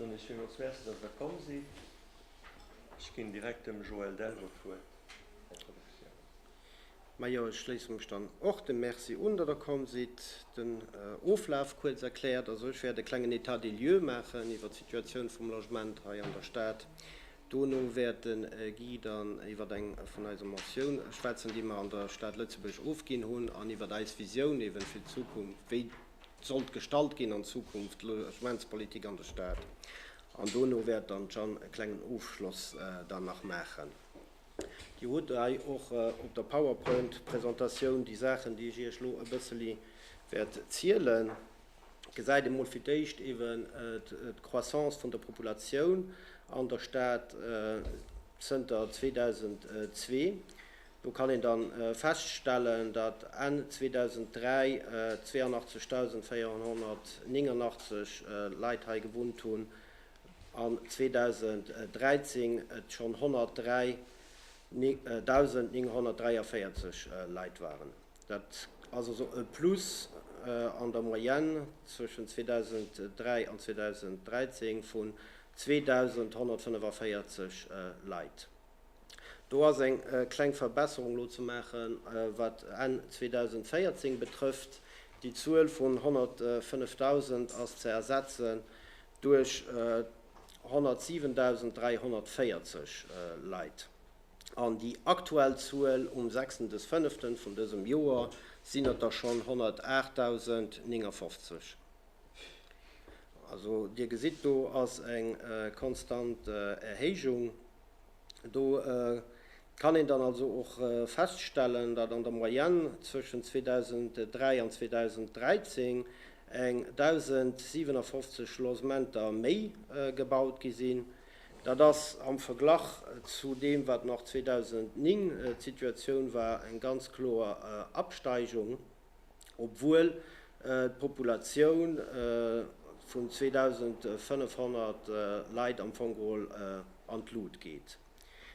Soen Iech villmools Merci, dass Der komm sidd. Ech ginn direkt dem Joël Delvaux d'Wuert. Introduktioun. Majo, ech schléisse mech dann och dem Merci un, datt Der komm sidd. Den Oflaf kuerz erkläert. Also ech wäert e klengen État des lieux maachen iwwert d'Situatioun vum Logement hei an der Stad. Dono wäert de Guy dann iwwert eng vun eiser Motioun schwätzen, déi mer an der Stad Lëtzebuerg ofginn hunn, an iwwert eis Visioun eeben fir d'Zukunft, wéi sollt gestalt ginn an Zukunft d'Logementspolitik an der Stad. An dono wäert dann d'Jeanne e klengen Ofschloss dann nach maachen. Dir hutt hei och op der PowerPoint-Presentatioun déi Saachen, déi ech Iech elo e bësseli wäert zielen. Gesäit emol fir d'éischt eeben d'Croissance vun der Populatioun an der Stad zënter 2002. Do kann een dann feststellen, datt Enn 2003 82.489 Leit hei gewunnt hunn an 2013 et schonn 103.943 Leit waren. Dat ass also e Plus an der Moyenne zwëschen 2003 an 2013 vun 2.145 Leit. Do ass eng kleng Verbesserung elo ze maachen, wat Enn 2014 betrëfft. Déi Zuel vun 105.000 ass ze ersetzen duerch 107.340 Leit. An déi aktuell Zuel um sechsten des fënneften vun dësem Joer sinn et der schonn 108.059. Also Dir gesitt, do ass eng konstant Erhéijung. Do kann een dann also och feststellen, datt an der Moyenne zwëschen 2003 an 2013 eng 1.057 Logementer méi gebaut gi sinn. Dat ass am Verglach zu deem, wat nach 2009 d'Situatioun war, eng ganz kloer Absteigung, obwuel d'Populatioun vun 2.500 Leit am Fong geholl an d'Lut geet.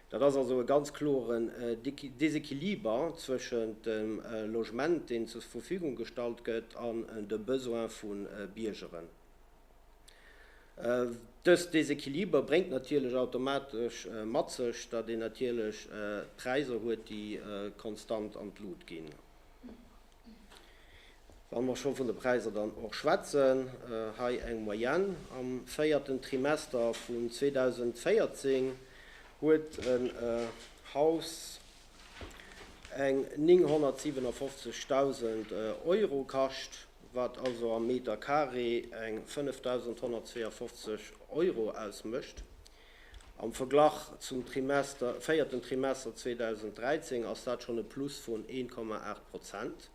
Dat ass also e ganz kloren Desequiliber zwëschent dem Logement, deen zur Verfügung gestallt gëtt, an de Besoin vu Biergeren. Dëst Desequiliber bréngt natierlech automatesch mat sech, datt een natierlech Präiser huet, déi konstant an d'Lut ginn. Wa mer scho vun de Präiser dann och schwätzen, hei eng Moyenne am véierten Trimester vun 2014 huet en Haus eng 957.000 Euro kascht, wat also am Meter carré eng 5.152 Euro ausmécht. Am Verglach zum Trimester, véierten Trimester 2013 ass dat schonn e Plus vun 1,8 Prozent.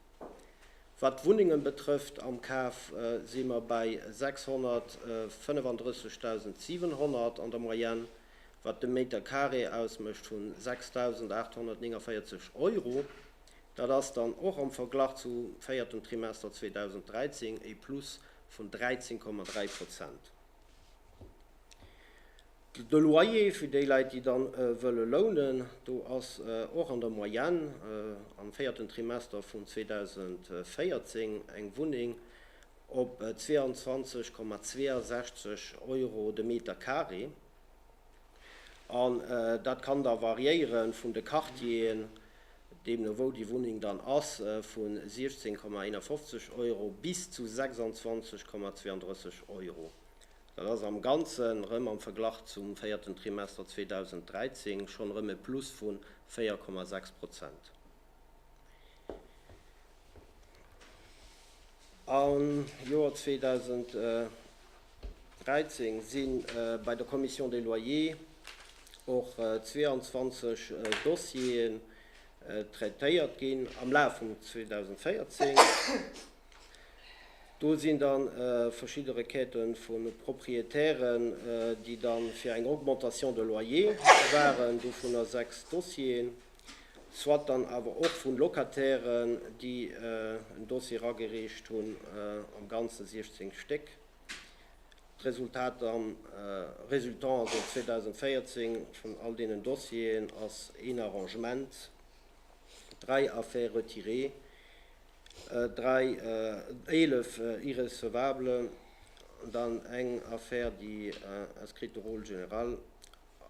Wat d'Wunnengen betrëfft am Kaf si mer bäi 635.700 an der Moyenne, wat de Meter carré ausmécht vun 6.849 Euro. Dat ass dann och am Verglach zum véierten Trimester 2013 e Plus vun 13,3 Prozent. De Loyer fir déi Leit, déi dann wëlle lounen, do ass och an der Moyenne am véierten Trimester vun 2014 eng Wunneng op 22,62 Euro de Meter carré. An dat kann da variéiere vun de Quartieren, deemno wou déi Wunneng dann ass, vu 16,51 Euro bis zu 26,32 Euro. Dat ass am Ganzen erëm am Verglach zum véierten Trimester 2013 schonn erëm e Plus vu 4,6 Prozent. Am Joer 2013 si bei der Commission des loyers och 22 Dossieren traitéiert ginn am Laf vum 2014. Do sinn da verschidde Requêtë vu Proprietären, déi da fir eng Augmentation de loyer waren, dovunner 6 Dossieren. soit dann awer och vun Locatairen, déi en Dossier eragereecht hunn, am Ganze 16 Stéck. D'Resultat dann, Résultant also 2014 vun all deenen Dossieren ass een Arrangement, dräi Affaires retirées, dräi, 11 irrecevables. dann eng Affär, déi inscrite au rôle général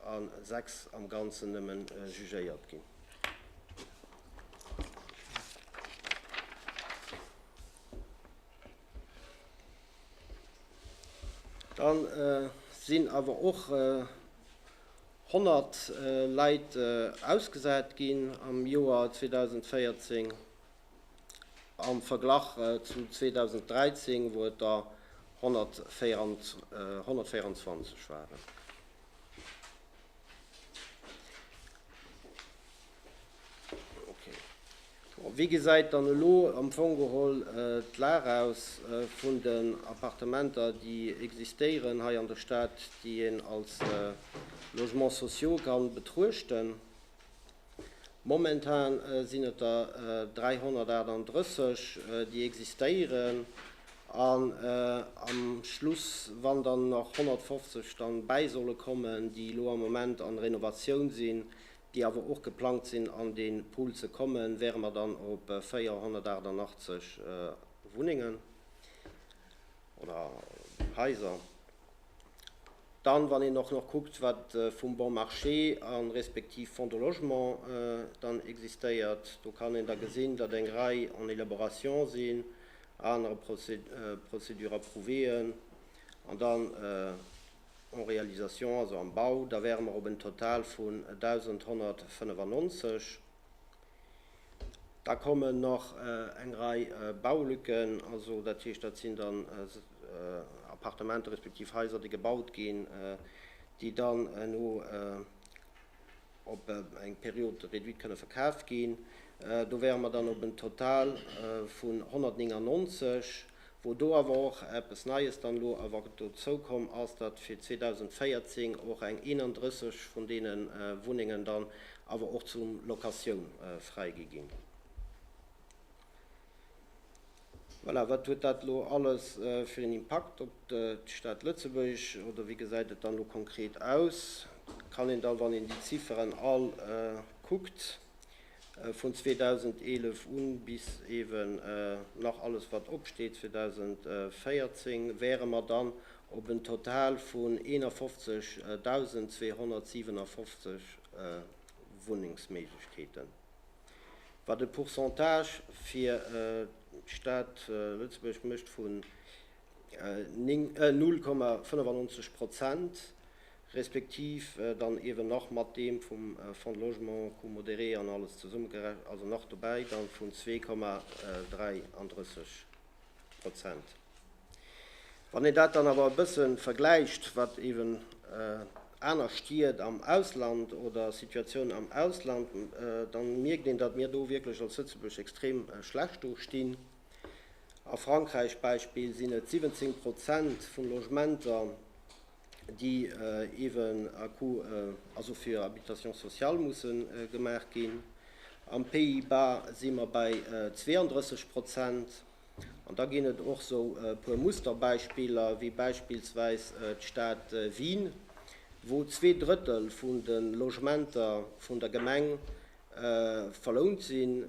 a 6 am Ganzen nëmme jugéiert ginn. Dann sinn awer och 100 Leit ausgesat ginn am Joer 2014 am Verglach zu 2013, wou et der 124 waren. Wéi gesäit dann elo am Fong geholl d'Lag aus vun den Appartementer, déi existéieren hei an der Stad, déi een als Logements sociaux ka betruechten? Momentan sinn et der 338, déi existéieren an am Schluss, wann dann nach 150 dann bäi solle kommen, déi elo am Moment an Renovatioun sinn, déi awer och geplangt sinn an dee Pool ze kommen, wäre mer dann op 488 Wunnengen oder Haiser. Dann, wann een och nach kuckt, wat vum Bon Marché a respektiv Fonds de Logement dann existéiert, do kann een da gesinn, datt eng Rei en élaboration sinn, aner Procédure approuvéeën an dann en réalisation, also am Bau, da wäre mer op en Total vun 1.195. Da kommen nach eng Rei Baulücken, also dat heescht, dat sinn dann Appartementer respektiv Haiser, déi gebaut ginn, déi dann elo op eng Période réduite kënne verkaf ginn. Do wäre mer dann op en Total vun 199, wou do awer och eppes Neies dann elo awer dozou komm ass, datt fir 2014 och eng 31 vun deene Wunnengen dann awer och zum Locatioun fräigi ginn. Voilà, wat huet dat elo alles fir en Impakt op d'Stad Lëtzebuerg oder wéi gesäit et dann elo konkret aus? Kann een dann, wann een déi Zifferen all kuckt, vun 2011 un bis eeben nach alles wat opsteet 2014, wäre mer dann op en Total vun 51.257 Wunnengsméiglechkeeten, wat e Pourcentage fir d'Stad Lëtzebuerg mécht vun 0,95 Prozent, respektiv dann eeben nach mat deem vum Fonds de Logement, Coût modéré an alles zesummegerechent, also nach dobäi dann vun 2,33 Prozent. Wann een dat dann awer e bësse vergläicht, wat eeben aner Stied am Ausland oder Situatiounen am Ausland, dann mierkt een, datt mir do wierklech als Lëtzebuerg extrem schlecht do stinn. A Frankräich Beispill sinn et 17 Prozent vun Logementer, déi eeben à coût, also fir Habitation sociale musse gemaach ginn. Am Pays-Bas si mer bäi 32 Prozent. An da ginn et och sou e puer Musterbeispiller, wéi beispillsweis d'Stad Wien, wou 2/3 vun de Logementer vun der Gemeng verlount sinn,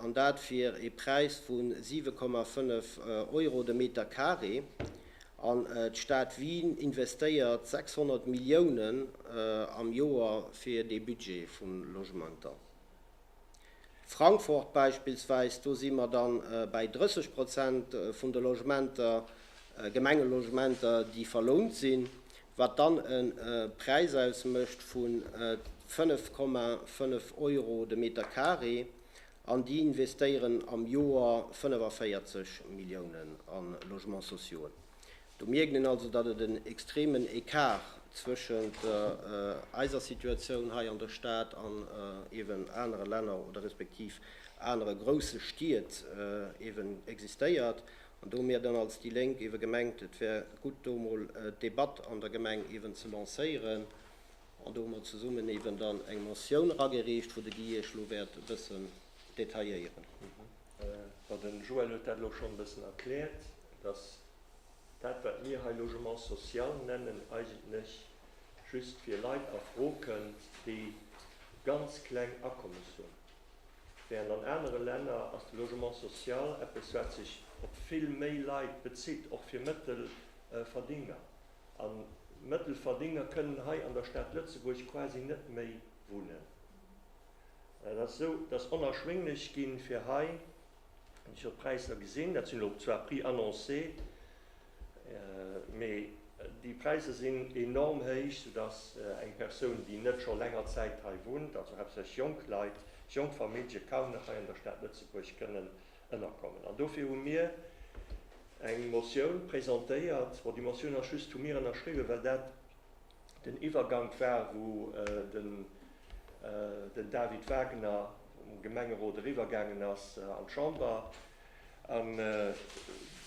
an dat fir ee Präis vu 7,5 Euro de Meter carré. An d'Stad Wien investéiert 600 Milliounen am Joer fir dee Budget vu Logementer. Frankfurt beispillsweis, do si mer dann bäi 30 Prozent vun de Logementer, Gemengelogementer, déi verlount sinn, wat dann e Präis ausmécht vu 5,5 Euro de Meter carré. An déi investéieren am Joer 45 Milliounen a Logements sociauxen. Do mierkt een also, datt et en extremen Ecart zwëschent eiser Situatioun hei an der Stad an eeben anere Länner oder respektiv anere grousse Stied eeben existéiert. An do hu mir dann als déi Lénk eebe gemengt, et wär gutt, do emol d'Debatt an der Gemeng eeben ze lancéieren. An do hu mer zesummen eeben dann eng Motioun eragereecht, wou de Guy Iech elo wäert e bëssen detailléieren. Bon, den Joël huet dat elo schonn e bëssen erkläert, dass dat, wat mir hei Logement social nennen, eigentlech just fir Leit a Fro kënnt, déi ganz kleng Akommes hunn. Während an anere Länner ass de Logement social eppes, wat sech op vill méi Leit bezitt, och fir mëttel. Verdénger. A Mëttelverdénger kënnen hei an der Stad Lëtzebuerg quasi net méi wunnen. Et ass esou, et ass onerschwénglech ginn, fir hei, wann ech jo d'Präisser gesinn, dat sinn elo zwar Prix annoncés, mee déi Präisser sinn enorm héich, soudass eng Persoun, déi net scho länger Zäit hei wunnt, also haaptsächlech jonk Leit, jonk Famillje, kaum nach hei an der Stad Lëtzebuerg kënnen ënnerkommen. An dofir hu mir eng Motioun presentéiert. Bon, déi Motioun ass just vu mir ënnerschriwwen, well dat den Iwwergank war, wou den David Wagner vum Gemengerot eriwwergaangen ass an d'Chamber. An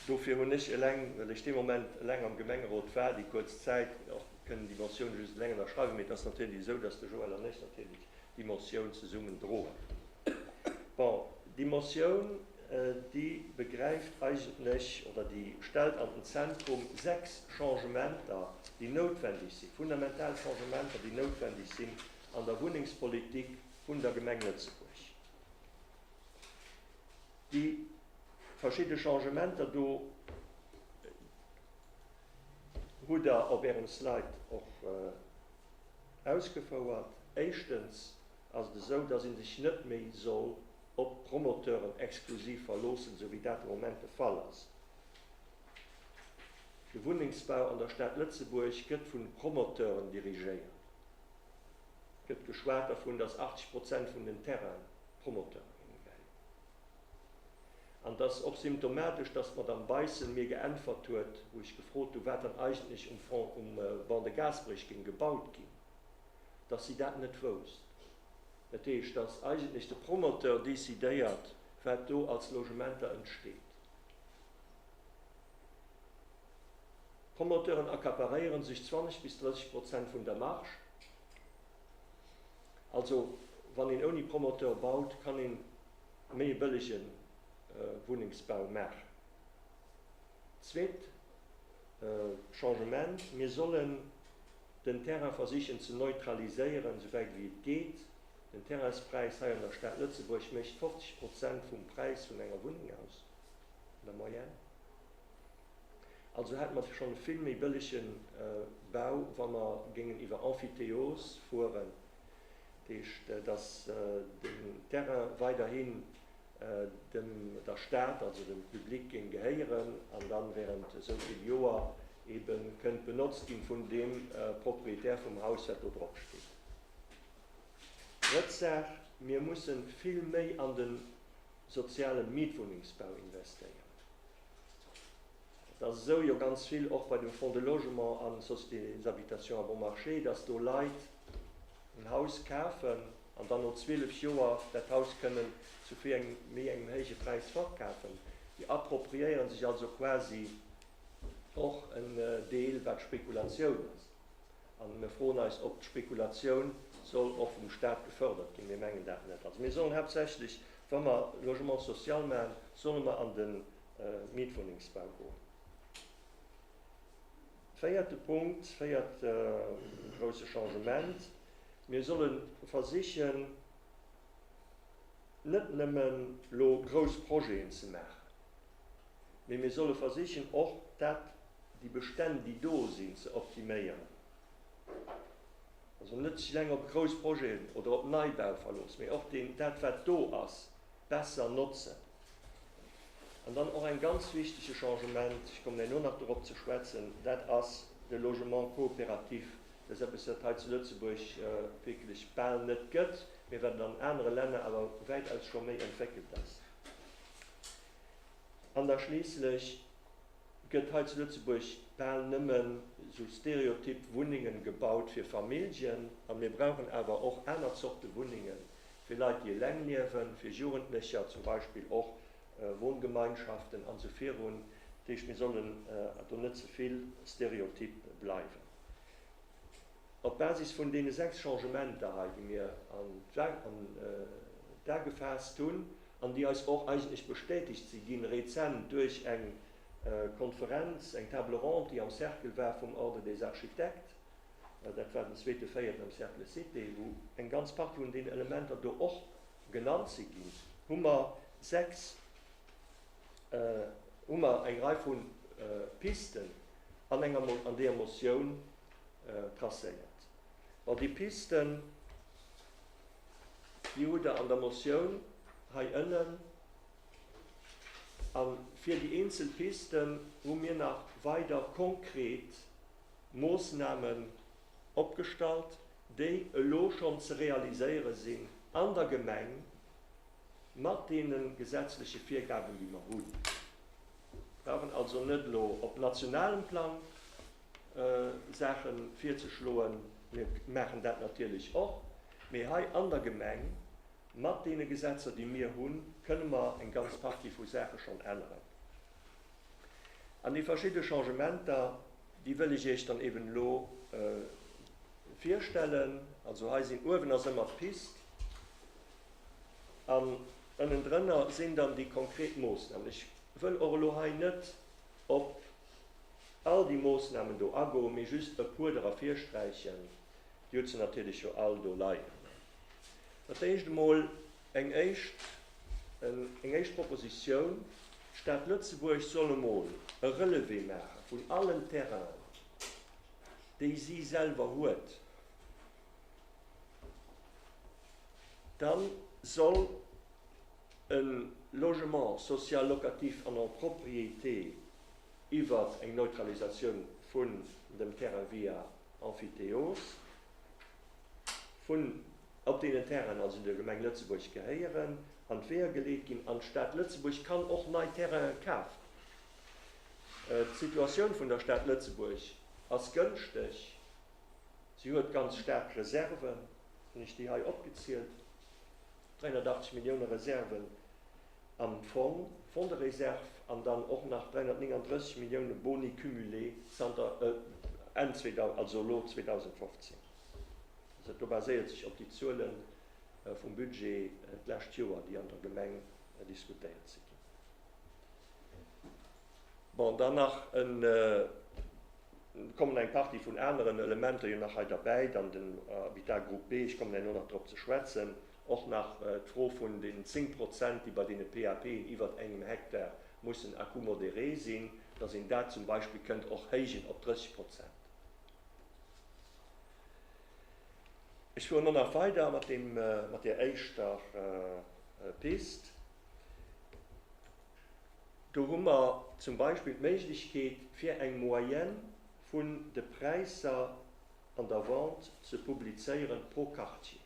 dofir hunn ech eleng, well ech dee Moment eleng am Gemengerot war, déi kuerz Zäit, och kënnen déi Motioun just eleng ënnerschreiwen. Mee et ass natierlech esou, dass de Joël an ech natierlech déi Motioun zesummen droen. Bon, déi Motioun, déi begräift eigentlech oder déi stellt an den Zentrum 6 Changementer, déi noutwendeg sinn, fundamental Changementer, déi noutwendeg sinn an der Wunnengspolitik vun der Gemeng Lëtzebuerg. Déi verschidde Changementer do hutt Der op Ärem Slide och ausgefouert. Éischtens ass et esou, dass ee sech net méi soll op d'Promoteuren exklusiv verloossen, esou wéi dat de Moment de Fall ass. De Wunnengsbau an der Stad Lëtzebuerg gëtt vun de Promoteuren dirigéiert. Et gëtt geschwat dervun, dass 80 Prozent vun den Terrainen Promoteure géinge gehéieren. An et ass och symptomatesch, dass d'Madame Beissel mir geäntwert huet, wou ech gefrot hu wat dann eigentlech um Front, um Ban de Gaasperech géing gebaut ginn, dass si dat net wousst. Dat heescht, dass eigentlech de Promoteur decidéiert, wat do als Logementer entsteet. D'Promoteuren accaparéiere sech 20 bis 30 Prozent vun der Marge. Also, wann een ouni Promoteur baut, kann ee méi e bëllege Wunnengsbau maachen. Zweet Changement, Mir sollen den Terrain versichen ze neutraliséieren, esouwäit wéi et geet. Den Terrainspräis hei an der Stad Lëtzebuerg mécht 50 Prozent vum Präis vun enger Wunneng aus, an der Moyenne. Also hätte mer schonn e vill méi bëllege Bau, wa mer géingen iwwer Emphytéose fueren, dat heescht, datt den Terrain weiderhin dem, der Stad, also dem Public géing gehéieren an dann während esou vill Joer ebe kënnt benotzt ginn vun deem Propriétaire vum Haus, wat do drop steet. Drëtt Saach, Mir mussen vill méi an de soziale Mietwunnengsbau investéieren. Et ass esou jo ganz vill, och bei dem Fonds de Logement an Société des habitations à bon marché, dass do Leit en Haus kafen an dann no 12 Joer dat Haus kënnen zu vill engem méi engem héije Präis verkafen. Déi appropriéiere sech also quasi och en Deel, wat Spekulatioun ass. A mir froen eis, ob d'Spekulatioun soll och vum Stat gefördert ginn. Mir mengen dat net. Also mir sollen haaptsächlech, wa mer Logement social maachen, solle mer an de Mietwunnengsbau goen. Véierte Punkt, véiert grousse Changement, Mir solle versichen, net nëmmen elo grouss Projeten ze maachen, mee mir solle versichen, och dat, déi Bestänn, déi do sinn, ze optiméieren. Also net sech eleng op grouss Projeten oder op Neibau verloossen, mee och deen, dat wat do ass, besser notzen. An dann och en ganz wichtege Changement, ech kommen herno nach dorop ze schwätzen, dat ass de Logement coopératif. Dat ass eppes, wat hei zu Lëtzebuerg wierklech bal net gëtt, mee wat an anere Länner awer wäitaus scho méi entwéckelt ass. An da schliisslech gëtt hei zu Lëtzebuerg bal nëmmen esou stereotyp Wunnengen gebaut fir Familljen, a mir brauchen awer och aner Zorte Wunnengen, fir Leit, déi eleng liewen, fir Jugendlecher zum Beispill och, Wohngemeinschaften an esou virun. Dat heescht, mir sollen do net ze vill stereotyp bleiwen. Op Basis vun deene 6 Changementer hei, déi mir an d'A gefaasst hunn an déi eis och eigentlech bestätegt si ginn rezent duerch eng Konferenz, eng Table ronde, déi am Cercle war vum Ordre des Architectes, dat war den zweete Véierten am Cercle Cité, wou eng ganz Partie vun deenen Elementer do och genannt si ginn, hu mer 6, hu mer eng Rei vu Pisten. An enger, an deeër Motioun tracéiert. Bon, déi Pisten, déi hutt Der an der Motioun hei ënnen. A fir déi eenzel Pisten hu mir nach weider konkret Moossnamen opgestallt, déi elo schonn ze realiséiere sinn an der Gemeng mat deene gesetzleche Virgaben, déi mer hunn. Brauchen also net elo op nationalem Plang Saache virzeschloen, mir maachen dat natierlech och, mee hei an der Gemeng, mat deene Gesetzer, déi mir hunn, kënne mer eng ganz Partie vu Saache schonn änneren. An déi verschidde Changementer, déi wëll ech Iech dann eben elo virstellen. Also hei sinn, uewen ass ëmmer d'Pist an ënnendrënner sinn dann déi konkret Moossnamen. Ech wëll och elo hei net op all déi Moossnamen do agoen, mee just e puer der ervirsträichen. Dir hutt se natierlech jo all do leien. Dat éischt emol eng éischt, eng éischt Propositioun, D'Stad Lëtzebuerg soll emol e Relevé maache vun allen Terrainen, déi si selwer huet. Da soll e Logement social locatif an en propriété iwwert eng Neutralisatioun vun dem Terrain via Emphytéose vun op deenen Terrainen, also déi der Gemeng Lëtzebuerg gehéieren, an d'Weeër geleet ginn an d'Stad Lëtzebuerg kann och nei Terrainen kafen. D'Situatioun vun der Stad Lëtzebuerg ass gënschteg, si huet ganz staark Reserven, hunn ech déi hei opgezielt. 380 Millioune Reserven am Fong, Fonds de réserve, an dann och nach 339 Millioune Boni cumulé zanter Enn also elo 2015. Also dat do baséiert sech op déi Zuele vum Budget d'lescht Joer, déi an der Gemeng diskutéiert si ginn. Bon, dann nach en, kommen eng Partie vun aneren Elementer jo nach hei derbäi, dann den Habitat groupé, ech kommen herno nach drop ze schwätzen, och nach d'Fro vun den 10 Prozent, déi bei deene PAPen iwwert engem Hektar mussen à coût modéré sinn, dass een dat zum Beispill kënnt och héijen op 30 Prozent. Ech fueren och nach weider mat deem, mat där éischter Pist. Do hu mer zum Beispill d'Méiglechkeet, fir eng Moyenne vun de Präisser an der Vente ze publizéieren pro Quartier.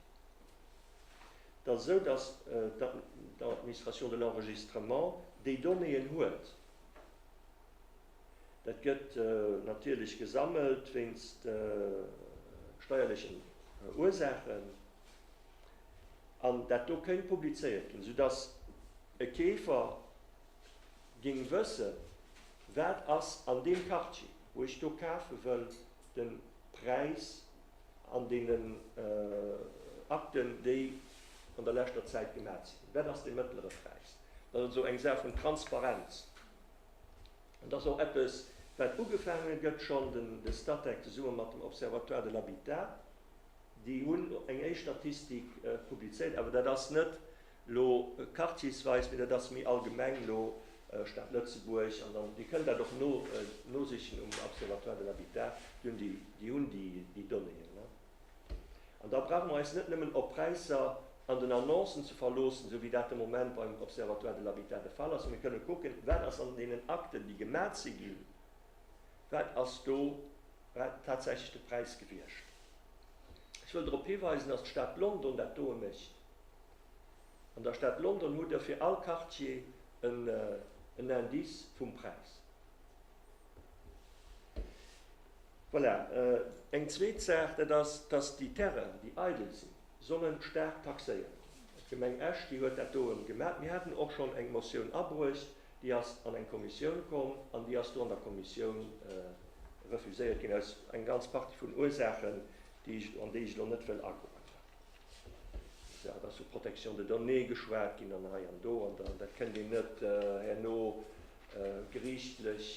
Et ass esou, dass d'Administration de l'enregistrement déi Donnéeën huet. Dat gëtt natierlech gesammelt wéinst steierlechen Ursaachen. An dat do kéint publizéiert ginn, soudass e Keefer géing wëssen, wat ass an deem Quartier, wou ech do kafe wëll, de Präis an deenen Akten, déi an der leschter Zäit gemat sinn. Wat ass de mëttlere Präis? Dat ass also eng Saach vun Transparenz. An dat ass och eppes, wat ugefaange gëtt schonn, de Statec zesumme mat dem Observatoire de l'habitat. Déi hunn eng éischt Statistik publizéiert, awer dat ass net elo quartiersweis, mee dat ass méi allgemeng elo Stad Lëtzebuerg. An dann, Dir kënnt dat och nosichen um Observatoire de l'habitat, déi hunn déi, déi hunn déi Donnéeën. An da brauche mer eis net nëmmen op Präisser an den Annoncen ze verloossen, esou wéi dat de Moment beim Observatoire de l'habitat de Fall ass. Mir kënne kucken, wat ass an deenen Akten, déi gemat si ginn, wat ass do tatsächlech de Präis gewiescht. Ech wëll drop hiweisen, dass d'Stad London dat doe mécht. An der Stad London hutt Der fir all Quartier en Indice vum Präis. Voilà. Eng zweet Saach, dat ass, dass déi Terrainen, déi eidel sinn, solle staark taxéiert ginn. D'Gemeng Esch, déi huet dat doe gemaach. Mir haten och schonn eng Motioun abruecht, déi ass an eng Kommissioun komm an déi ass do an der Kommissioun refuséiert ginn aus eng ganz Partie vun Ursaachen, déi ech, an déi ech elo net wëll agoen. Et ass vu Protection de données geschwat ginn an hei an do an dann, dat kënnt een net herno geriichtlech,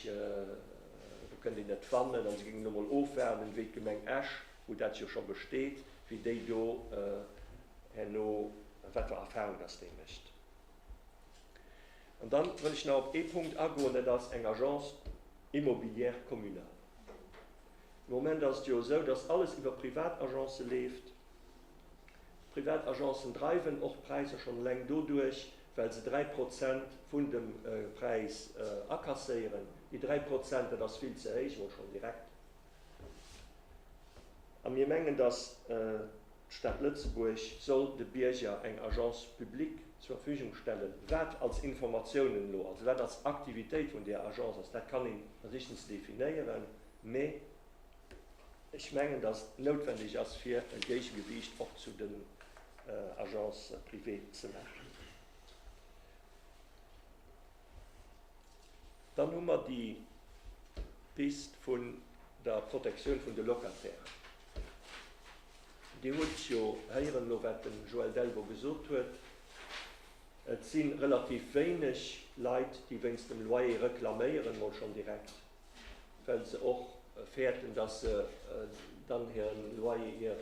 do kënnt een net fannen an se géingen elo mol ofwaarden, wéi d'Gemeng Esch, wou dat jo scho besteet, wéi déi do herno, wat fir Erfahrung dass déi mécht. An dann wëll ech nach op ee Punkt agoen, dat ass eng Agence immobilière communale. De Moment ass et jo esou, dass alles iwwer Privatagencë leeft. D'Privatagencen dreiwen och d'Präisser schonn eleng doduerch, well se 3 Prozent vun dem Präis akasséieren. Déi 3 Prozent, dat ass vill ze héich emol schonn direkt. A mir mengen, dass d'Stad Lëtzebuerg soll de Bierger eng Agence publique zur Verfügung stellen. Wat als Informatiounen elo, also wat als Aktivitéit vun där Agence ass, dat kann ee versichen ze definéieren, mä ech mengen, dass et noutwendeg ass, fir e Géigegewiicht och zu den Agences privées ze maachen. Dann hu mer déi Pist vun der Protektioun vun de Locatairen. Dir hutt jo héieren elo, wat de Joël Delvaux gesot huet. Et si relativ wéineg Leit, déi wéinst dem Loyer reklaméieren, mol schonn direkt, well se och fäerten, dass se dann hire Loyer, hire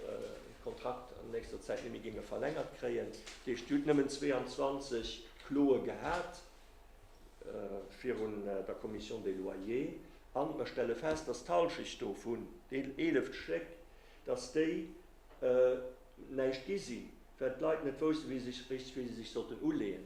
Kontrakt an nächster Zäit net méi géinge verlängert kréien. Dat heescht, Dir hutt nëmmen 22 Kloe gehat virun der Commission des loyers. A mer stelle fest, dass d'Halschecht dovun, déi 11 Stéck, dass déi näischt gi sinn, well d'Leit net woussten, wéi se sech richteg, wéi se sech sollten uleeën.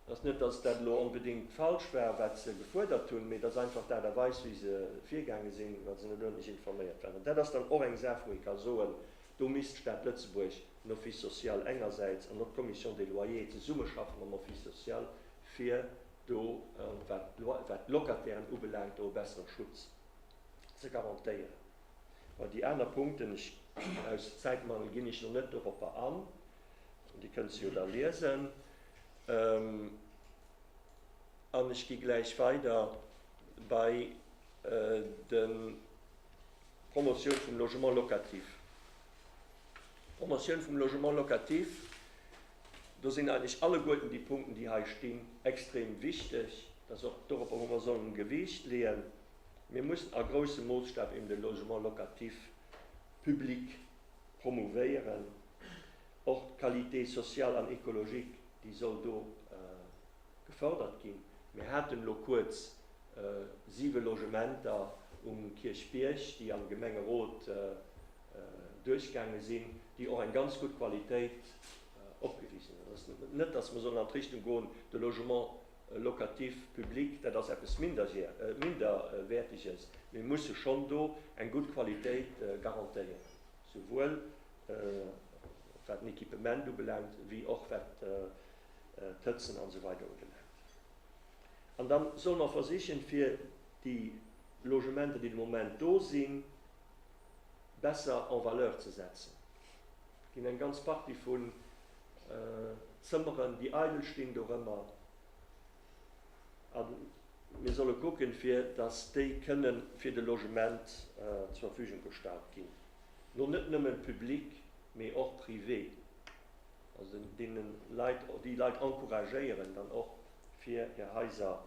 Et ass net, dass dat elo onbedéngt falsch war, wat se gefuerdert hunn, mee et ass einfach d'Aart a Weis, wéi se virgaange sinn, well se net uerdentlech informéiert waren. An dat ass dann och eng Saach, wou ee ka soen, do misst d'Stad Lëtzebuerg, den Office social engersäits an och d'Commission des loyers zesummeschaffe mam Office social, fir do, wat d'Locatairen ubelaangt, do e bessere Schutz ze garantéieren. Bei déi aner Punkten, ech, aus Zäitmangel ginn ech elo net doropper an, Dir kënnt se jo da liesen. An ech gi gläich weider bei de Promotioun vum Logement locatif. D'Promotioun vum Logement locatif, do sinn eigentlech alleguerten déi Punkten, déi hei stinn, extrem wichteg, dass och doropper, wou mer sollen Gewiicht leeën. Mir mussen a groussem Moosstaf eben de Logement locatif public promouvéieren. Och d'Qualité sociale an écologique, déi soll do gefördert ginn. Mir haten elo kuerz siwe Logementer um Kierchbierg, déi am Gemengerot duerchgaange sinn, déi och eng ganz gutt Qualitéit opgewisen hunn. Et ass net, dass mer sollen an d'Richtung goen, de Logement locatif public, dat ass eppes Minderwäerteges. Mir musse schonn do eng gutt Qualitéit garantéieren, souwuel wat den Equipement ubelaangt, wéi och wat d'Hëtzen an esou weider ubelaangt. An da solle mer versichen, fir déi Logementer, déi de Moment do sinn, besser en valeur ze setzen. Et ginn eng ganz Partie vun Zëmmeren, déi eidel stinn dorëmmer. A mir solle kucken, fir datt déi kënne fir de Logement zur Verfügung gestallt ginn. Lo net nëmmen public, mee och privé. Also deene Leit, déi Leit encouragéieren dann och, fir hir Haiser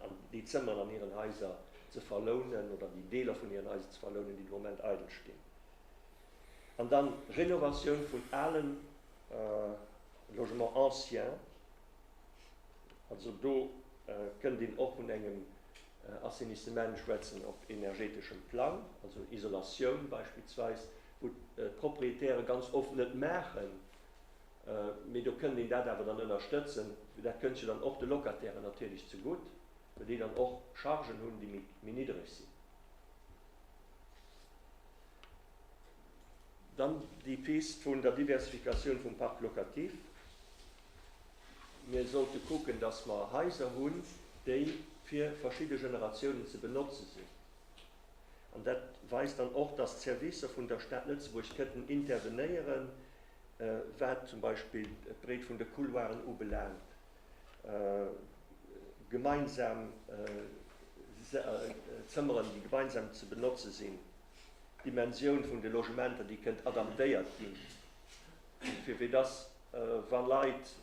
an déi Zëmmeren an hiren Haiser ze verlounen oder déi Deeler vun hiren Haiser ze verlounen, déi de Moment eidel stinn. An dann Renovatioun vun alen Logements anciens, also do kënnt een och vun engem Assainissement schwätzen op energeteschem Plang, also Isolatioun beispillsweis, wou d'Proprietäre ganz oft net maachen, mee do kënnt een dat awer dann ënnerstëtzen, dat kënnt jo dann och de Locatairen natierlech zegutt, well déi dann och Chargen hunn, déi méi niddereg sinn. Dann déi Pist vun der Diversifikatioun vum Parc locatif. Mir sollte kucken, dass mer Haiser hunn, déi fir verschidde Generatiounen ze benotze sinn. An dat weist dann och, dass d'Servicer vun der Stad Lëtzebuerg kënnten intervenéieren, wat zum Beispill d'Breet vun de Couloiren ubelaangt, gemeinsam Zëmmeren, déi gemeinsam ze benotze sinn, d'Dimensioun vun de Logementer, déi kënnt adaptéiert ginn, fir wéi dass, wa Leit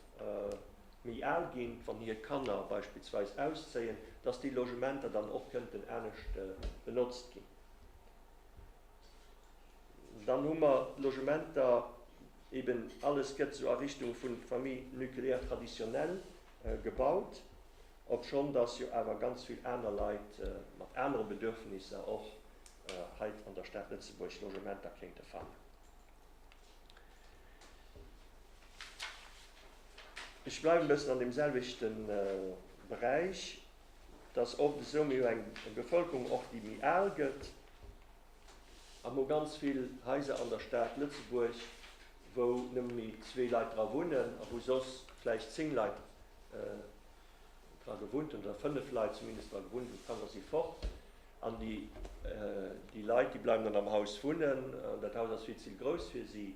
méi al ginn, wann hir Kanner beispillsweis auszéien, dass déi Logementer dann och kënnten anescht benotzt ginn. Dann hu mer d'Logementer, eben alles gëtt esou a Richtung vun Famille nucléaire traditionnelle gebaut, obschonn dass jo awer ganz vill aner Leit mat anere Bedürfnisser och. hei an der Stad Lëtzebuerg Logementer kéinte fannen. Ech bleiwen e bëssen an deem selwechte Beräich. Et ass oft esou, mir hu eng Bevölkerung och, déi méi al gëtt, a mir hu ganz vill Haiser an der Stad Lëtzebuerg, wou nëmme méi zwee Leit dra wunnen a wou soss vläicht zéng Leit dra gewunnt hunn oder fënnef Leit zumindest dra gewunnt hunn, d'Kanner si fort an déi, déi Leit, déi bleiwen dann am Haus wunnen an dat Haus ass vill ze grouss fir si.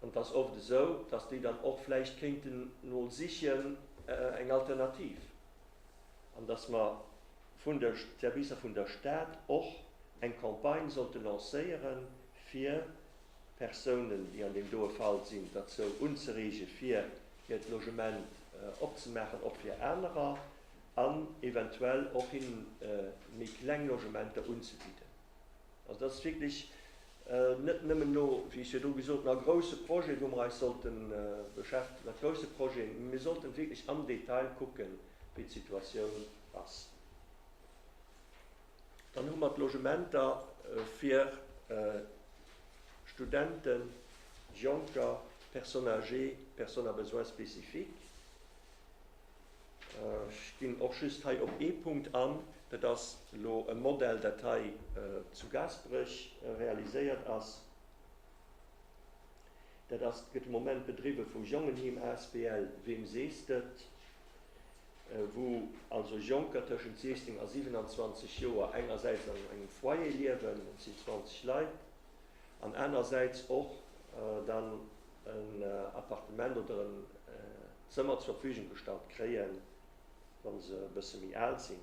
An et ass oft esou, dass déi dann och vläicht kéinten mol sichen eng Alternativ an dass mer vun de Servicer vun der Stad och eng Campagne sollte lancéieren, fir Persounen, déi an deem doe Fall sinn, derzou unzereege fir hiert Logement opzemaachen, och fir anerer, an eventuell och hinnen méi kleng Logementer unzebidden. Also dat ass wierklech net nëmmen elo, wéi ech virdru gesot hunn, a grouse Projeten, wou mer eis sollte beschäftegen, mat grouse Projeten, mee mir sollten wierklech am Detail kucken, wéi d'Situatioun ass. Dann hu mer d'Logementer fir Studenten, Jonker, Personnes âgées, Personnes à besoins spécifiques. Ech ginn och just hei op ee Punkt an, dat ass elo e Modell, dat hei zu Gaasperech realiséiert ass. Dat ass, gëtt de Moment bedriwwe vum Jongenheem asbl Wem sees d'et, wou also Jonker tëschent 16 a 27 Joer engersäits an engem Foyer liewen, dat sinn 20 Leit, an anersäits och dann en Appartement oder en Zëmmer zur Verfügung gestallt kréien, wa se e bësse méi al sinn,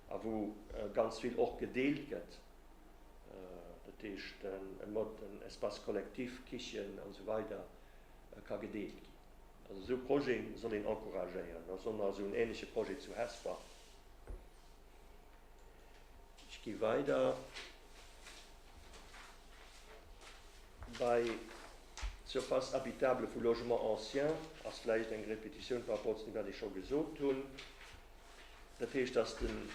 a wou ganz vill och gedeelt gëtt, dat heescht en Mode, en Espace collectif, Kichen an esou weider ka gedeelt ginn. Also esou Projete soll een encouragéieren. Da soll nach esou en ähnleche Projet zu Hesper. Ech gi weider. Bei Surface habitable vu Logements anciens ass vläicht eng Repetitioun par rapport zu deem, wat ech scho gesot hunn. Dat heescht, dass den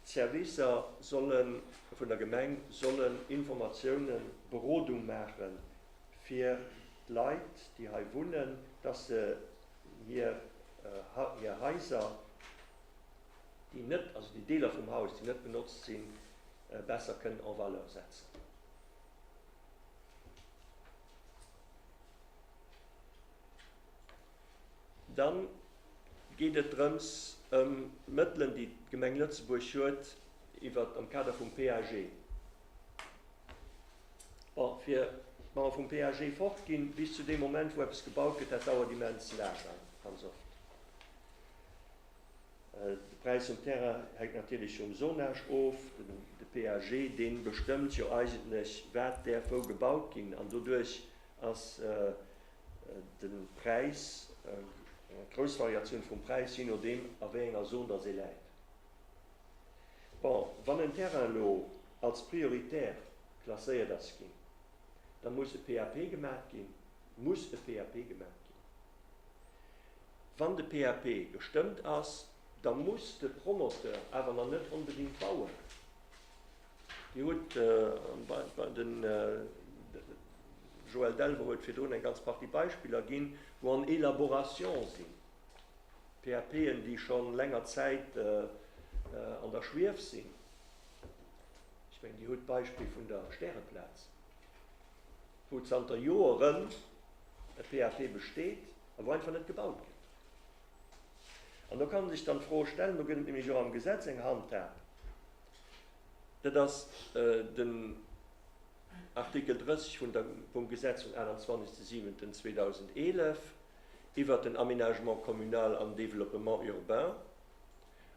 d'Servicer solle vun der Gemeng sollen Informatiounen, Berodung maache fir d'Leit, déi hei wunnen, dass se hir hir Haiser, déi net, also déi Deeler vum Haus, déi net benotzt sinn, besser kënnen en valeur setzen. Dann geet et drëms ëm d'Mëttelen, déi d'Gemeng Lëtzebuerg huet iwwert am Kader vum PAG. Bon, fir wa mer vum PAG fortginn, bis zu deem Moment, wou eppes gebaut gëtt, dat dauert immens laang, ganz oft. De Präis um Terrain hänkt natierlech vum Zonage of. De PAG, dee bestëmmt jo eigentlech, wat däerf wou gebaut ginn. An doduerch ass de Präis, eng grouss Variatioun vum Präis, jee nodeem a wéi enger Zon datt ee läit. Bon, wann en Terrain elo als prioritär klasséiert ass ginn, da muss e PAP gemaach ginn, muss e PAP gemaach ginn. Wann de PAP gestëmmt ass, da muss de Promoteur awer nach net onbedéngt bauen. Dir hutt, den Joël Delvaux huet virdrun eng ganz Partie Beispiller ginn, wou en élaboration sinn, PAPen, déi scho länger Zäit an der Schwief sinn. Ech mengen, Dir hutt d'Beispill vun der Stäreplaz, wou zanter Joeren e PAP besteet a wou einfach net gebaut gëtt. An do kann ee sech dann d'Fro stellen, do gëtt et nämlech och am Gesetz eng Handhab, dat ass den Artikel 30 vun der, vum Gesetz vum 28.07.2011 iwwert den Aménagement communal an Développement urbain,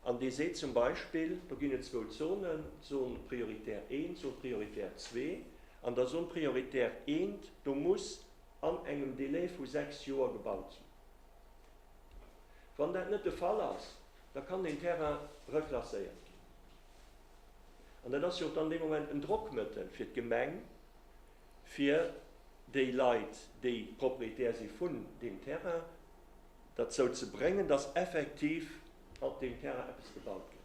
an dee seet zum Beispill, do ginn et zwou Zonen, d'Zone prioritaire 1, d'Zone prioritaire 2. An der Zone prioritaire 1, do muss an engem Délai vu 6 Joer gebaut ginn. Wann dat net de Fall ass, da kann deen Terrain reklasséiert ginn. An dat ass jo och dann dee Moment en Drockmëttel fir d'Gemeng, fir déi Leit, déi Propriétaire si vun deem Terrain, derzou ze bréngen, dass effektiv op deem Terrain eppes gebaut gëtt.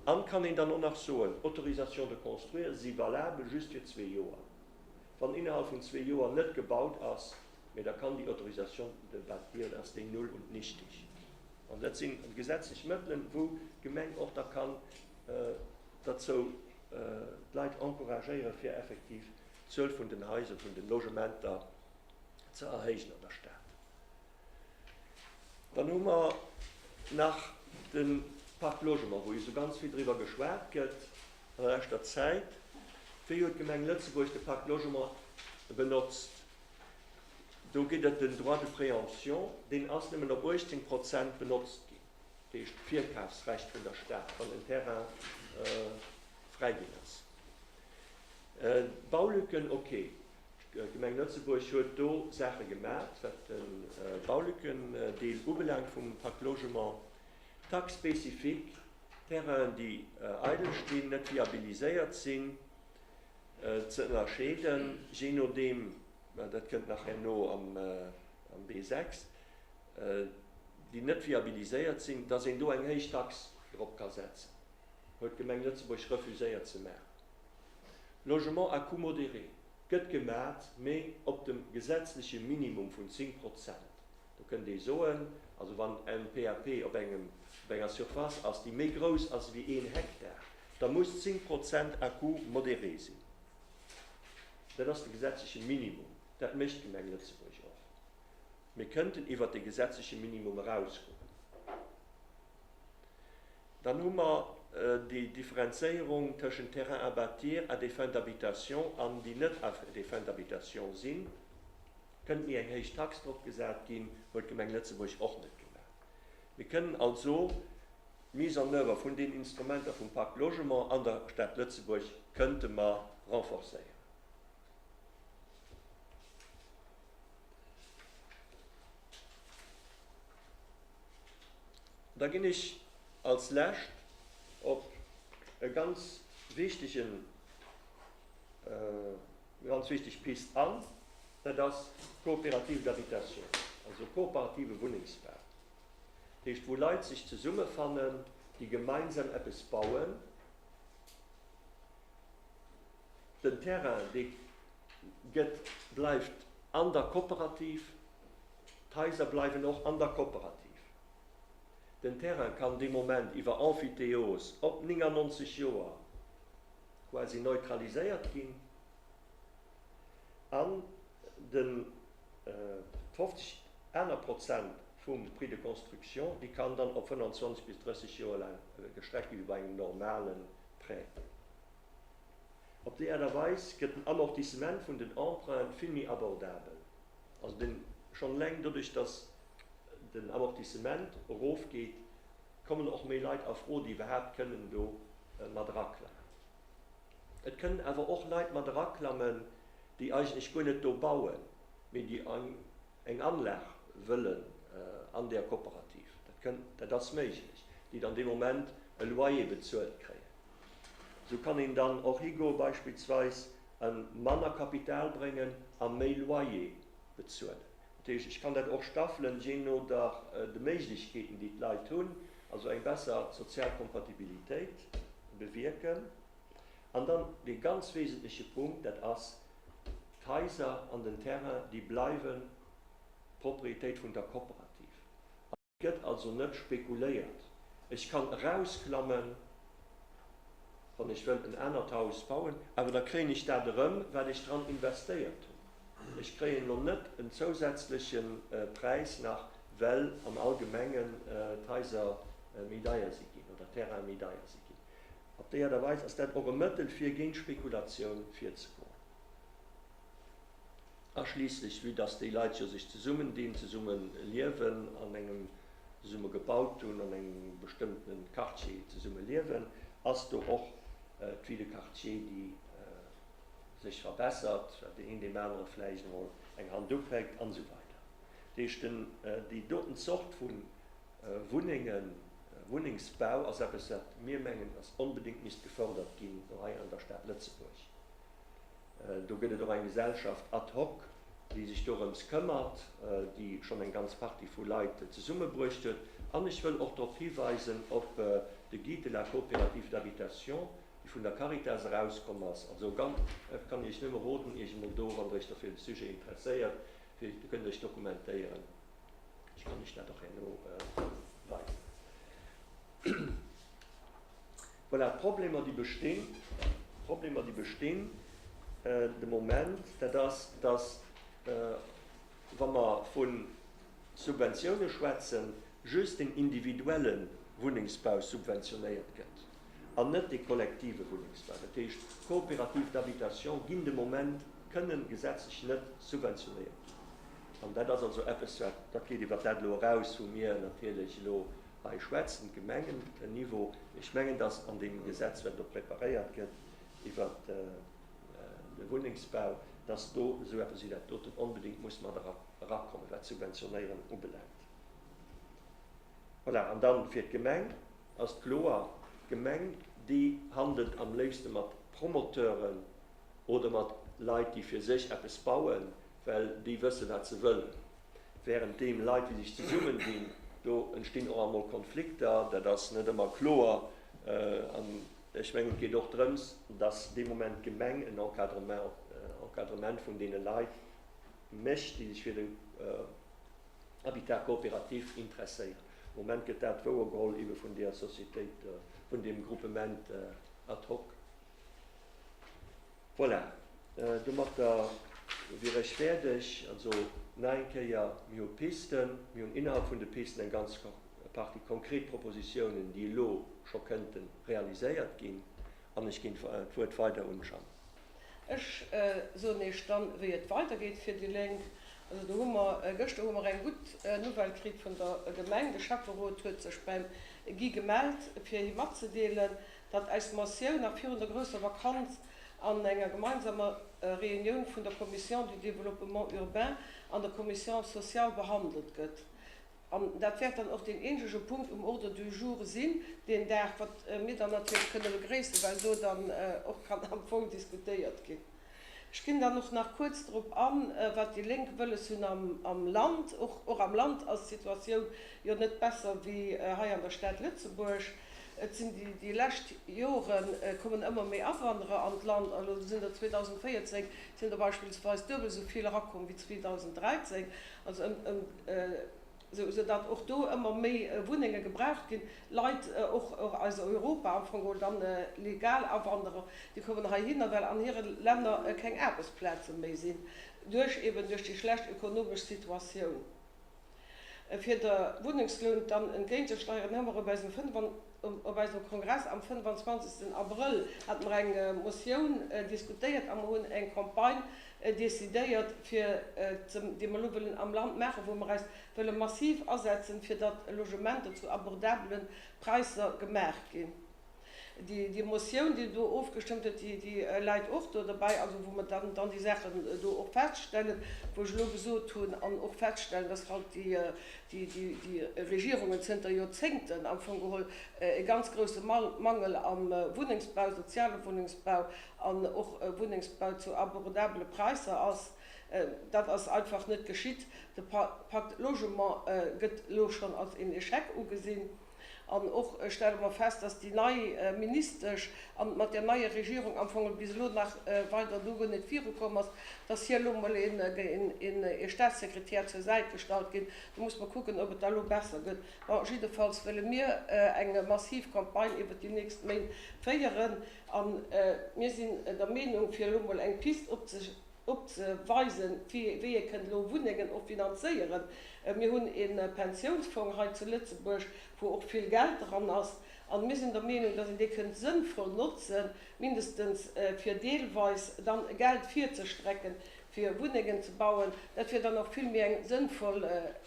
An kann een dann och nach soen, Autorisations de construire si valabel just fir zwee Joer. Wann innerhalb vun zwee Joer net gebaut ass, mä da kann déi Autorisation de bâtir, da ass déi null und nichtig. An dat si gesetzlech Mëttelen, wou d'Gemeng och da kann derzou d'Leit encouragéieren, fir effektiv d'Zuel vun den Haiser, vun den Logementer ze erhéijen an der Stad. Dann hu mer nach de Parc Logement, wou jo esou ganz vill driwwer geschwat gëtt an der leschter Zäit. Wéi huet d'Gemeng Lëtzebuerg de Parc Logement benotzt? Do gëtt et den Droit de préemption, deen ass nëmmen op 18 Prozent benotzt ginn, dat heescht d'Virkafsrecht vun der Stad, wann en Terrain fräi ginn ass. D'Baulücken, okay, D'Gemeng Lëtzebuerg huet do Saache gemat, wat de Baulückendeel ubelaangt vum Pacte Logement. Taxe spécifique, Terrainen, déi eidel stinn, net viabiliséiert sinn, ze ënnerscheeden, jee nodeem, dat kënnt nach herno am B6, déi net viabiliséiert sinn, dass een do eng héich Tax drop ka setzen, huet d'Gemeng Lëtzebuerg refuséiert ze maachen. Logement à coût modéré gëtt gemat, mee op dem gesetzleche Minimum vun 10 Prozent. Do kënnt ee soen, also wann en PAP op engem, op enger Surface ass, déi méi grouss ass ewéi een Hektar, da muss 10 Prozent à coût modéré sinn. Dat ass de gesetzleche Minimum. Dat mécht d'Gemeng Lëtzebuerg och. Mir kënnten iwwert dee gesetzleche Minimum erausgoen. Dann hu mer déi Differenzéierung tëschent Terrains à bâtir à des fins d'habitation an déi net à des fins d'habitation sinn. Kënnt méi eng héich Tax drop gesat ginn, huet d'Gemeng Lëtzebuerg och net gemaach. Mir kënnen also d'Mise en oeuvre vun deenen Instrumenter vum Pacte Logement an der Stad Lëtzebuerg kënnte mer renforcéieren. Da ginn ech als lescht op e ganz wichtegen, eng ganz wichteg Pist an, dat ass d'Coopérative d'habitation, also kooperative Wunnengsbau. Dat heescht, wou Leit sech zesummefannen, déi gemeinsam eppes bauen. Den Terrain, dee gëtt, bleift an der Kooperativ, d'Haiser bleiwen och an der Kooperativ. Den Terrain kann dee Moment iwwer Emphytéose op 99 Joer quasi neutraliséiert ginn an de 50 aner Prozent vum Prix de construction, déi kann dann op 25 bis 30 Joer laang gestreckt gi wéi bei engem normale Prêt. Op déi Aart a Weis gëtt den Amortissement vun den Emprunten vill méi abordabel. Also den, schonn eleng doduerch, dass den Amortissement erofgeet, kommen och méi Leit a Fro, déi iwwerhaapt kënnen do mat eraklammen. Et kënnen awer och Leit mat eraklammen, déi eigentlech guer net do bauen, mee déi eng Anlag wëllen an där Kooperativ, dat kënnt, dat ass méiglech, déi dann dee Moment e Loyer bezuelt kréien. Esou kann een dann och higoe beispillsweis a manner Kapital bréngen a méi Loyer bezuelen. Dat heescht, ech kann dat och staffelen, jee no der de Méiglechkeeten, déi d'Leit hunn, also eng besser sozial Kompatibilitéit bewierken. An dann dee ganz wesentleche Punkt, dat ass, d'Haiser an den Terrain, déi bleiwe Propriétéit vun der Kooperativ. Et gëtt also net spekuléiert. Ech kann erausklammen, wann ech wëll en anert Haus bauen, awer da kréien ech dat erëm, wat ech dran investéiert hunn. Ech kréien elo net en zousätzleche Präis nach, well am Allgemengen d'Haiser méi deier si ginn oder d'Terraine méi deier si ginn. Op déi Aart a Weis ass dat och e Mëttel, fir géint Spekulatioun virzegoen. A schliisslech, vue dass déi Leit jo sech zesummendinn, zesumme liewen, an engem zesumme gebaut hunn, an engem bestëmmtene Quartier zesumme liewen, ass do och d'Vie de quartier, déi sech verbessert, well deen een deem anere vläicht emol eng Hand upéckt an esou weider. Dat heescht, déi doten Zort vu Wunnengen, Wunnengsbau ass eppes, wat mir mengen, dass onbedéngt misst gefördert ginn hei an der Stad Lëtzebuerg. Do gëtt et och eng Gesellschaft ad hoc, déi sech dorëms këmmert, déi schonn eng ganz Partie vu Leit zesummebruecht huet. An ech wëll och drop hiweisen, op. De Guide de la coopérative d'habitation, déi vun der Caritas erauskomm ass. Also ganz, ech kann Iech nëmme roden, Iech emol do, wann Der Iech da fir de Sujet interesséiert, fir, do kënnt Der Iech dokumentéieren. Ech kann Iech dat och herno weisen. Voilà, d'Problemer, déi bestinn, d'Problemer, déi bestinn de Moment, dat ass, dass, wa mer vu Subventioune schwätzen, just den individuelle Wunnengsbau subventionéiert gëtt an net dee kollektive Wunnengsbau. Dat heescht, d'Coopératives d'habitation ginn de Moment, kënnen gesetzlech net subventionéiert ginn. An dat ass also eppes, wat, dat geet iwwert dat elo eraus, wou mir natierlech elo hei schwätzen, d'Gemengenniveau. Ech mengen, dass an deem Gesetz, wat elo preparéiert gëtt iwwert de Wunnengsbau, dass do esou eppes wéi dat doten onbedéngt muss mat erakommen, wat d'Subventionéieren ubelaangt. Voilà, an dann fir d'Gemeng ass et kloer, d'Gemeng, déi handelt am léifste mat Promoteuren oder mat Leit, déi fir sech eppes bauen, well déi wësse wat se wëllen. Währenddeem Leit, déi sech zesummendinn, do entstinn och emol Konflikter, dat ass net ëmmer kloer. An ech mengen, et geet och drëms, dass dee Moment d'Gemeng en Encadrement, Encadrement vun deene Leit mécht, déi sech fir de. Habitat coopératif interesséieren. Am Moment gëtt dat wouergeholl ebe vun deeër Societéit, vun deem Groupement ad hoc. Voilà, domatter wier ech fäerdeg. Also nach eng Kéier, Mir hu Pisten, mir hunn innerhalb vun de Pisten eng ganz Partie konkret Propositiounen, déi elo scho kënnte realiséiert ginn. An ech ginn d'Wuert weider un d'Jeanne. Ech soen Iech dann, wéi et weidergeet fir déi Lénk. Also do hu mer, gëschter hu mer eng gutt Nouvelle kritt vun der Gemeng. De Schäfferot huet sech beim Guy gemellt, fir him matzedeelen, datt eis Motioun nach virun der grousser Vakanz an enger gemeinsamer Reunioun vun der Commission du Développement urbain an der Commission sociale behandelt gëtt. An dat wäert dann och deen eenzege Punkt um Ordre du jour sinn deen Dag, wat mir dann natierlech kënne begréissen, well do dann och kann am Fong diskutéiert ginn. Ech ginn dann och nach kuerz drop an, wat déi Lénk wëlles hunn am Land. Och am Land ass d'Situatioun jo net besser wéi hei an der Stad Lëtzebuerg. Et sinn déi lescht Jore kommen ëmmer méi Awanderer an d'Land. Elo sinn der 2014 sinn der beispillsweis duebel esou vill erakomm wéi 2013. Also ëm sou datt och do ëmmer méi Wunnenge gebraucht ginn. Leit och aus Europa am Fong geholl dann legal Awanderer, déi kommen heihinner, well an hire Länner keng Aarbechtsplaze méi sinn, duerch eben duerch déi schlecht ökonomesch Situatioun. Fir der Wunnengsloun dann entgéintzesteieren, hu mer op eisem op eisem Kongress am 25. Abrëll hate mer eng Motioun diskutéiert a mer hunn eng Campagne decidéiert, fir déi mer elo wëllen am Land maachen, wou mer eis wëlle massiv asetzen, fir datt Logementer zu abordabele Präisser gemaach ginn. Déi Motioun, déi do ofgestëmmt huet, déi läit och do derbäi, also wou mer dann dann déi Saachen do och feststellen, wou ech elo gesot hunn, an och feststellen, dass halt déi déi Regierungen zënter Joerzéngten am Fong geholl e ganz grouse Mangel am Wunnengsbau, soziale Wunnengsbau an och Wunnengsbau zu abordabele Präisser ass. Dat ass einfach net geschitt. De Pacte Logement gëtt elo schonn als een Echec ugesinn. An och stelle mer fest, dass déi nei Ministesch an mat där neier Regierung am Fong bis elo nach weider do guer net virukomm ass, dass hir elo emol ee Staatssekretär zur Säit gestallt ginn. Do muss mer kucken, ob et da elo besser gëtt. Bon, jiddefalls wëlle mir eng massiv Campagne iwwert déi nächst Méint féieren. A mir sinn der Meenung, fir elo emol eng Pist opzeweisen, wéi ee kënnt elo Wunnengen och finanzéieren. Mir hunn ee Pensiounsfong hei zu Lëtzebuerg, wou och vill Geld dran ass. A mir sinn der Meenung, dass een dee kënnt sënnvoll notzen, mindestens fir deelweis dann Geld virzestrecken, fir Wunnengen ze bauen. Dat wier dann och vill méi eng sënnvoll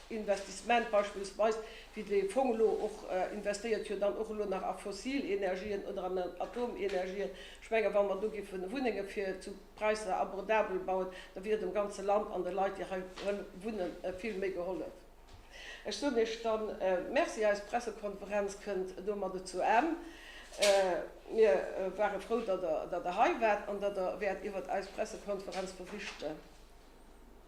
Investissement, beispillsweis wéi dee Fong elo och investéiert jo dann och elo nach a fossil Energien oder an Atomenergien. Ech menge wa mer do géife Wunnenge fir zu Präisser abordabel bauen, da wier dem ganze Land an de Leit, déi hei wunnen, vill méi gehollef. Ech soen Iech dann Merci. Eis Pressekonferenz kënnt domadde zu Enn. Mir ware frou, datt Der hei waart an datt Der wäert iwwert eis Pressekonferenz berichten.